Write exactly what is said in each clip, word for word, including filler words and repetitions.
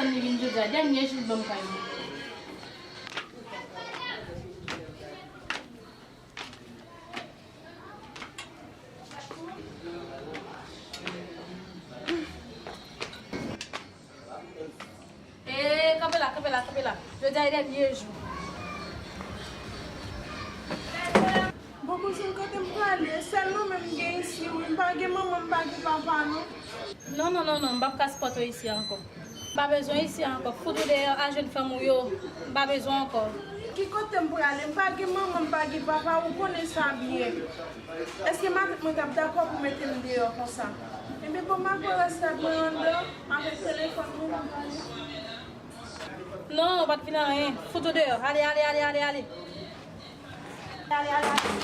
Li vin jodi a, dènye jou l ban m kay mwen. E, kanpe la, kanpe la, kanpe la. Jodi a e dènye jou. Bon, kouzin, kote m prale? Sèl nou menm m gen isi, wi. M pa gen manman, m pa gen papa, non. Non, non, non, non, m p ap ka sipòte w isi a ankò. M pa bezwen w isi a ankò. Fout ou deyò, al jwenn fanmi w yo. M pa bezwen w ankò. Ki kote m prale? M pa gen manman, m pa gen papa, ou konnen sa byen. Èske matant mwen t ap dakò pou mete m deyò konsa? Ebyen, bon, m ap pran rès rad mwen anndan avèk telefòn mwen, m ap ale. Non, ou pa t vin anyen. Fout ou deyò. Ale, ale, ale, ale, ale. Ale, ale, ale.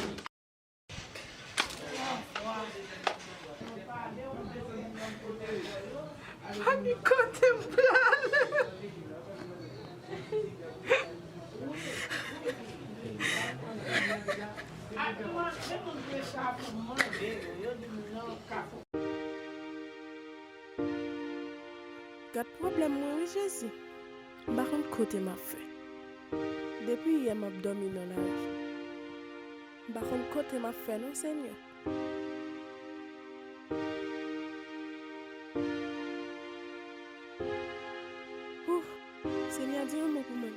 Pa gen kote m prale. Gad pwoblèm mwen wi, Jezi. M pa konn kote m ap fè. Depi yè m ap dòmi nan lari. M pa konn kote m ap fè non, Senyè. Ouf, Senyè, di yon mo pou mwen.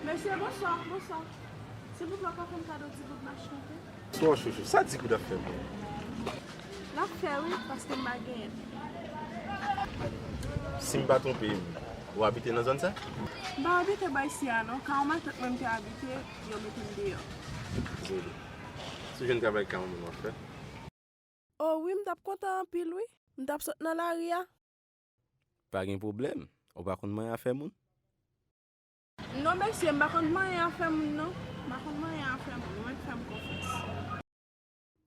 Mesye, bonswa, bonswa. Silvouplè, w ka fè m kado di goud m achte yon pen? Twò chouchou, sa di goud ap fè pou ou? L ap fè wi, paske m pa genyen. Si m pa twonpe m, ou abite nan zòn sa? M pa abite bò isi a non, ka yon matant mwen m te abite, yo mete m deyò. Dezole. Si w jwenn travay ka yon moun w ap fè? O wi, m t ap kontan anpil wi. M t ap sot nan lari a. Pa gen pwoblèm. Ou pa konn manyen afè moun? Non, mesye, m pa konn manyen afè moun, non. M pa konn manyen afè moun. Ou mèt fè m konfyans.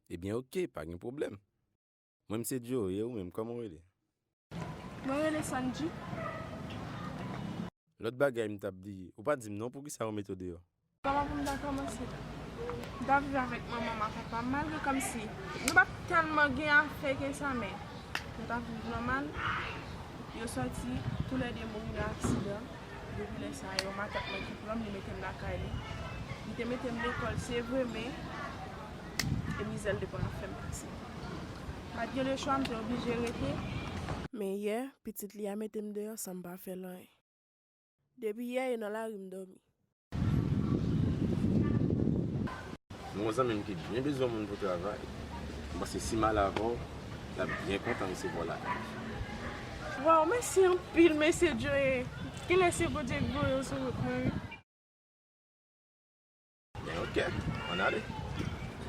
Ebyen, oke, pa gen pwoblèm. Mwen, m se Joe, e ou menm, kòman w rele? Mwen rele Sanji. Lòt bagay m t ap di, ou pa di m non, poukisa yo mete w deyò? Kòman pou m ta kòmanse? M t ap viv avèk manman m ak papa m, malgre kòmsi nou pa t tèlman gen afè ke sa, men nou t ap viv nòmal. Yo sòti toulède mouri nan aksidan. Depi lè sa a, yon matant mwen ki pran m, li mete m lakay li. Li te mete m lekòl, se vre, men e mizè l te konn ap fè m pase. M pa t gen lechwa, m te oblije rete. Men yè, pitit li a mete m deyò san m pa fè l anyen. Depi yè, e nan lari m dòmi. Mwen, yon zanmi m ki byen bezwen moun pou travay. M panse si m ale avè w, l ap byen kontan resevwa w lakay li. Waw, mèsi anpil, mesye Joe. Genlè se Bondye ki voye w sou wout mwen, wi. Ben, oke, ann ale.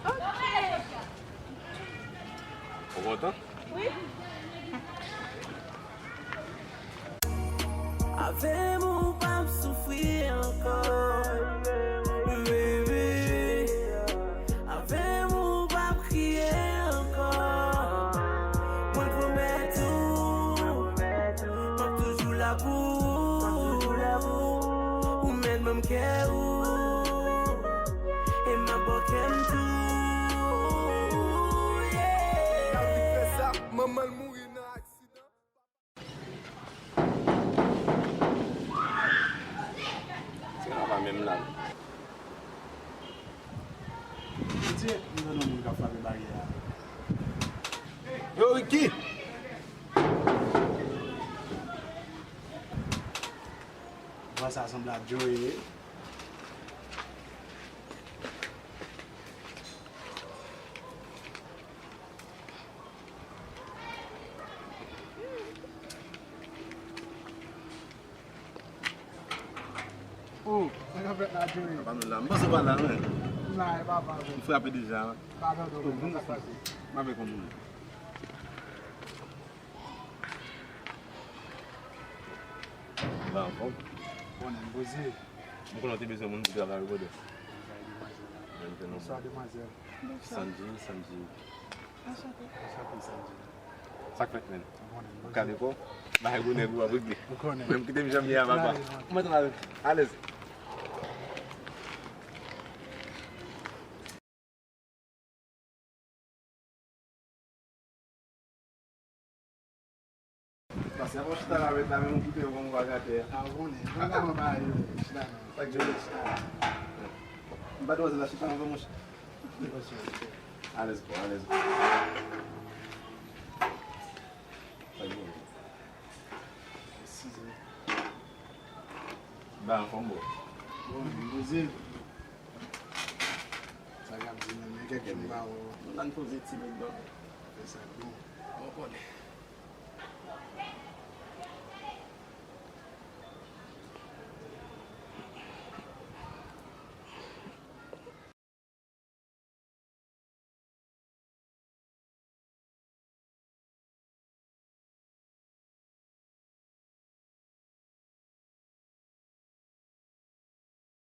Oke. Ou kontan? Wi. Avè m ou p ap soufri ankò, baby. Avè m ou p ap kriye ankò. Mwen pwomèt ou, m ap toujou la pou ou. Ou mèt ban m kè ou, e m ap ba w kè m tou, yeah. David fè sa, manman l mouri nan aksidan. Se pa menm la. Piti, m tande yon moun k ap frape baryè a. Yo, Ricky! Bò sa sanble ak Joe ye. Oh, sa k ap fèt la, Joe? Apa nou la? M panse w pa la, men. M la, e papa, bon. M frape deja, wi. Pa tande w, men, sa k pase? M avèk yon moun. Ba anfòm. Bon, m poze. M konnen w te bezwen moun pou travay, brother. Bonswa, demwazèl. Bonswa. Sanji, Sanji. Sa k fèt, menn? Ou kale kò? Bagay bonè pou w ap regle. Menm kite m jan m ye a, papa. Mwen tande. Alèz. Pase avè w chita la, mèt la, men ou kite yo kòm ou pa atè a. A, ou konnen. Mwen pa mwen pa ale chita non. Sa k jodi? M pa dwòz la chita anvan mwen chita. Alèz kò, alèz kò. Sa k jodi? Size. Ba anfòm, bro. Bon, poze. Sa k ap di menm, gen kèk jou m pa wè w. Nou nan poze timid, non? Fè sa k bon. Bon, konnen.